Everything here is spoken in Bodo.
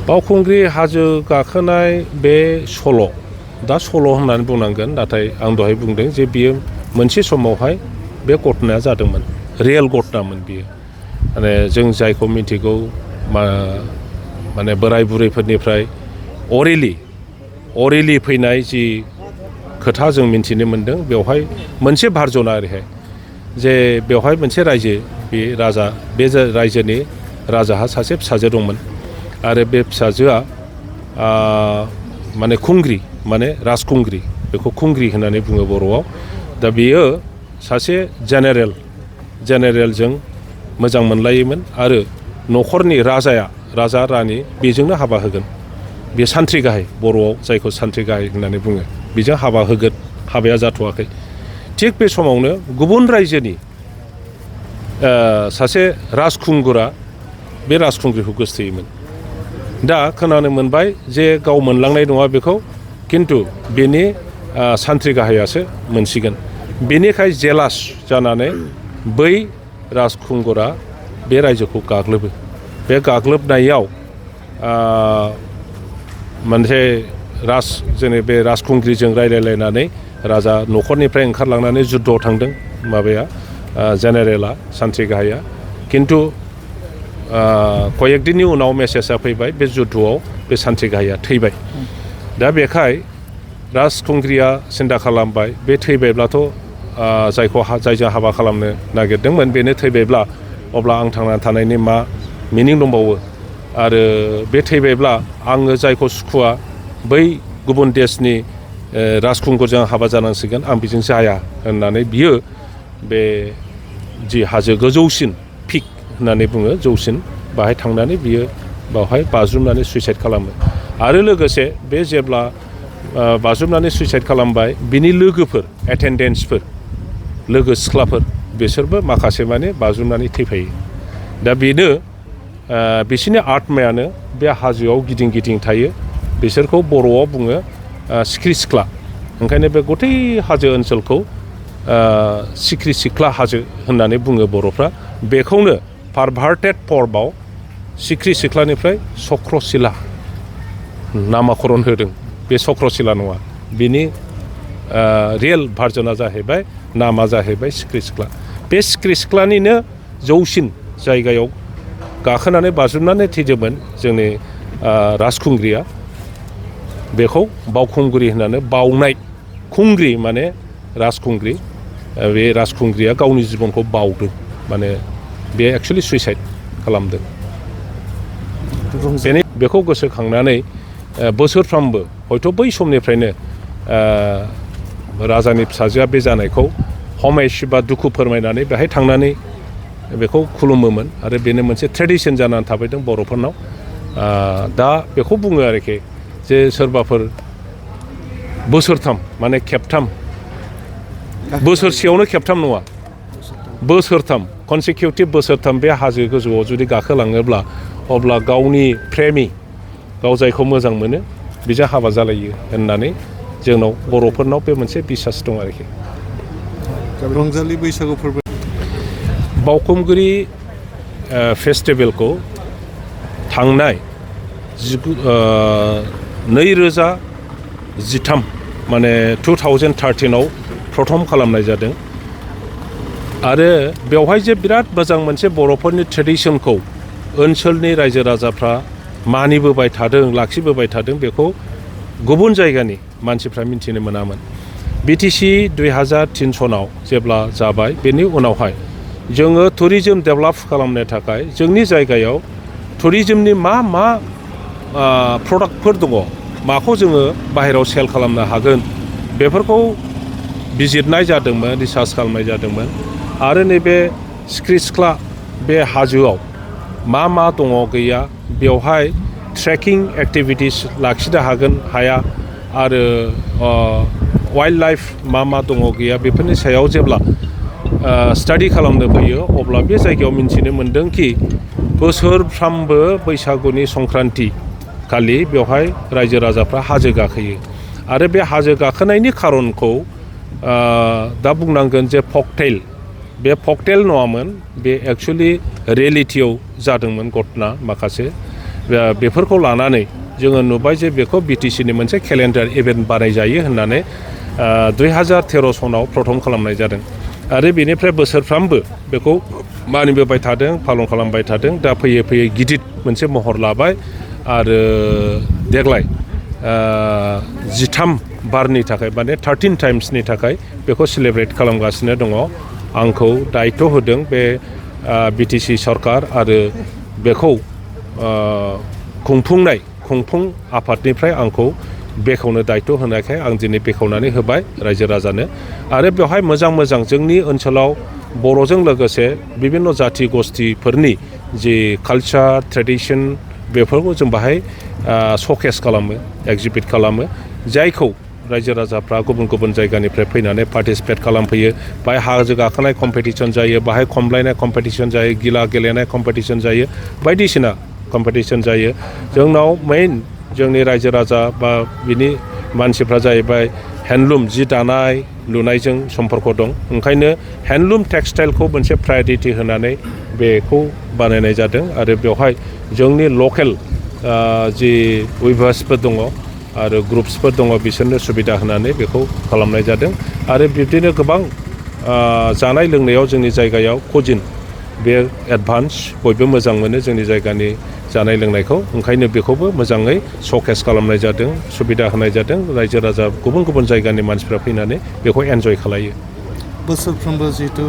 बावखुंग्रि हाजो गाखोनाय बे सल' दा सल' होननानै बुंनांगोन नाथाय आं दहाय बुंदों जे बियो मोनसे समावहाय बे घटनाया जादोंमोन रियेल घटनामोन बियो माने जों जायखौ मिथिगौ माने बोराय बुरैफोरनिफ्राय अरेलि फैनाय जि खोथा जों मिन्थिनो मोन्दों बेवहाय मोनसे भार्जना ओरैहाय जे बेवहाय मोनसे रायजो बे राजा बे रायजोनि राजाहा सासे फिसाजो दंमोन आरो बे फिसाजोआ माने खुंग्रि माने राजखुंग्रि बेखौ खुंग्रि होननानै बुङो बर'आव दा बेयो सासे जेनेरेलजों मोजां मोनलायोमोन आरो न'खरनि राजा रानि बेजोंनो हाबा होगोन बे सान्थ्रि गाहाय बर'आव जायखौ सान्थ्रि गाहाय होननानै बुङो बेजों हाबा होगोन हाबाया जाथ'वाखै थिग बे समावनो गुबुन रायजोनि सासे राजखुंगुरा बे राजखुंग्रिखौ गोसथोयोमोन दा खोनानो मोनबाय जे गाव मोनलांनाय नङा बेखौ किन्तु बेनि सान्थ्रि गाहायासो मोनसिगोन बेनिखाय जेलास जानानै बै राजखुंगुरा बे रायजोखौ गाग्लोबो बे गाग्लोबनायाव मोनसे जोंनि बे राजखुंग्रिजों रायलायलायनानै राजा न'खरनिफ्राय ओंखारलांनानै जुद्धआव थांदों माबाया जेनेरेला सान्थ्रि गाहाया किन्तु कयेक दिननि उनाव मेसेजआ फैबाय बे जुद्धआव बे सान्थ्रि गाहाया थैबाय दा बेखाय राजखुंग्रिया सिन्था खालामबाय बे थैबायब्लाथ' जायजों हाबा खालामनो नागिरदोंमोन बेनो थैबायब्ला अब्ला आं थांनानै थानायनि मा मिनिं दंबावो आरो बे थैबायब्ला आङो जायखौ सुखुवा बै गुबुन देशनि राजखुंगुरजों हाबा जानांसिगोन आं बेजों जाया होननानै बियो बे जि हाजो गोजौसिन पिक होननानै बुङो जौसिन बाहाय थांनानै बियो बावहाय बाज्रुमनानै सुइसाइड खालामो आरो लोगोसे बे जेब्ला बाज्रुमनानै सुइसाइड खालामबाय बिनि लोगोफोर एटेन्डेन्सफोर लोगो सिख्लाफोर बिसोरबो माखासे माने बाज्रुमनानै थैफायो दा बेनो बिसोरनि आत्मायानो बे हाजोआव गिदिं गिदिं थायो बिसोरखौ बर'आव बुङो सिख्रि सिख्ला ओंखायनो बे गथै हाजो ओनसोलखौ सिख्रि सिख्ला हाजो होननानै बुङो बर'फ्रा बेखौनो पारभार्टेड फर्मआव सिख्रि सिख्लानिफ्राय चक्रशिला नामाकरन होदों बे चक्रशिला नङा बिनि रियेल भार्जना जाहैबाय नामा जाहैबाय सिख्रि सिख्ला बे सिख्रि सिख्लानिनो जौसिन जायगायाव गाखोनानै बाज्रुमनानै थैदोंमोन जोंनि राजखुंग्रिया बेखौ बावखुंग्रि होननानै बावनाय खुंग्रि माने राजखुंग्रि बे राजखुंग्रिया गावनि जिबनखौ बावदों माने बे एक्सुवेलि सुइसाइड खालामदों बेखौ गोसोखांनानै बोसोरफ्रामबो हयथ' बै समनिफ्रायनो राजानि फिसाजोआ बे जानायखौ हमेश बा दुखु फोरमायनानै बेहाय थांनानै बेखौ खुलुमोमोन आरो बेनो मोनसे ट्रेडिसन जानानै थाबायदों बर'फोरनाव दा बेखौ बुङो आरोखि जे सोरबाफोर बोसोरथाम माने खेबथाम बोसोरसेयावनो खेबथाम नङा बोसोरथाम कनसिकिउटिभ बोसोरथाम बे हाजो गोजौआव जुदि गाखोलाङोब्ला अब्ला गावनि प्रेमि गाव जायखौ मोजां मोनो बेजों हाबा जालायो होननानै जोंनाव बर'फोरनाव बे मोनसे बिसास दं आरोखि रंजालि बैसागु फोरबो बावखुंग्रि फेस्टिभेलखौ थांनाय 2013 माने 2013आव प्रथम खालामनाय जादों आरो बेवहाय जे बिराद मोजां मोनसे बर'फोरनि ट्रेडिसनखौ ओनसोलनि रायजो राजाफ्रा मानिबोबाय थादों लाखिबोबाय थादों बेखौ गुबुन जायगानि मानसिफ्रा मिन्थिनो मोनामोन बिटिसि 2003 सनाव जेब्ला जाबाय बेनि उनावहाय जोङो टुरिजम डेभेलप खालामनो थाखाय जोंनि जायगायाव टुरिजमनि मा प्रडाक्टफोर दङ माखौ जोङो बाहेरायाव सेल खालामनो हागोन बेफोरखौ बिजिरनाय जादोंमोन रिसार्च खालामनाय जादोंमोन आरो नैबे सिख्रि सिख्ला बे हाजोआव मा दङ गैया बेवहाय ट्रेकिं एक्टिभिटिस लाखिनो हागोन हाया आरो वाइल्ड लाइफ मा दङ गैया बेफोरनि सायाव जेब्ला स्टाडि खालामनो फैयो अब्ला बे जायगायाव मिन्थिनो मोन्दों कि बोसोरफ्रामबो बैसागुनि संक्रान्ति खालि बेवहाय रायजो राजाफ्रा हाजो गाखोयो आरो बे हाजो गाखोनायनि खारनखौ दा बुंनांगोन जे फकटेल बे फकटेल नङामोन बे एक्चुअलि रियेलिटियाव जादोंमोन घटना माखासे बेफोरखौ लानानै जोङो नुबाय जे बेखौ बिटिसिनि मोनसे केलेन्डार इभेन्ट बानायजायो होननानै 2013 सनाव प्रथम खालामनाय जादों आरो बेनिफ्राय बोसोरफ्रामबो बेखौ मानिबोबाय थादों पालन खालामबाय थादों दा फैयै फैयै गिदिर मोनसे महर लाबाय आरो देग्लाय 13 बारनि थाखाय माने 13 टाइम्सनि थाखाय बेखौ सेलेब्रेट खालामगासिनो दङ आंखौ दायित्व होदों बे बिटिसि सरकार आरो बेखौ खुंफुं आफादनिफ्राय आंखौ बेखेवनो दायित्व होनायखाय आं दिनै बेखेवनानै होबाय रायजो राजानो आरो बेवहाय मोजां जोंनि ओनसोलाव बर'जों लोगोसे बिभिन्न जाथि गस्थिफोरनि जि कालचार ट्रेडिसन बेफोरखौ जों बाहाय श'केस खालामो एक्जिबिट खालामो जायखौ रायजो राजाफ्रा गुबुन जायगानिफ्राय फैनानै पार्टिसिपेट खालामफैयो बाहाय हाजो गाखोनाय कम्पिटिसन जायो बाहाय खमलायनाय कम्पिटिसन जायो गिला गेलेनाय कम्पिटिसन जायो बायदिसिना कम्पिटिसन जायो जोंनाव मेइन जोंनि रायजो राजा बा बिनि मानसिफ्रा जाहैबाय हेन्डलुम जि दानाय लुनायजों सम्पर्क दं ओंखायनो हेन्डलुम टेक्सटाइलखौ मोनसे प्रायरिटि होनानै बेखौ बानायनाय जादों आरो बेवहाय जोंनि लकेल जि उइभार्सफोर दङ आरो ग्रुप्सफोर दङ बिसोरनो सुबिदा होनानै बेखौ खालामनाय जादों आरो बिब्दिनो गोबां जानाय लोंनायाव जोंनि जायगायाव कजिन बे एडभान्स बयबो मोजां मोनो जोंनि जायगानि जानाय लोंनायखौ ओंखायनो बेखौबो मोजाङै श'केस खालामनाय जादों सुबिदा होनाय जादों रायजो राजा गुबुन जायगानि मानसिफ्रा फैनानै बेखौ एन्जय खालायो बोसोरफ्रोमबो जिहेतु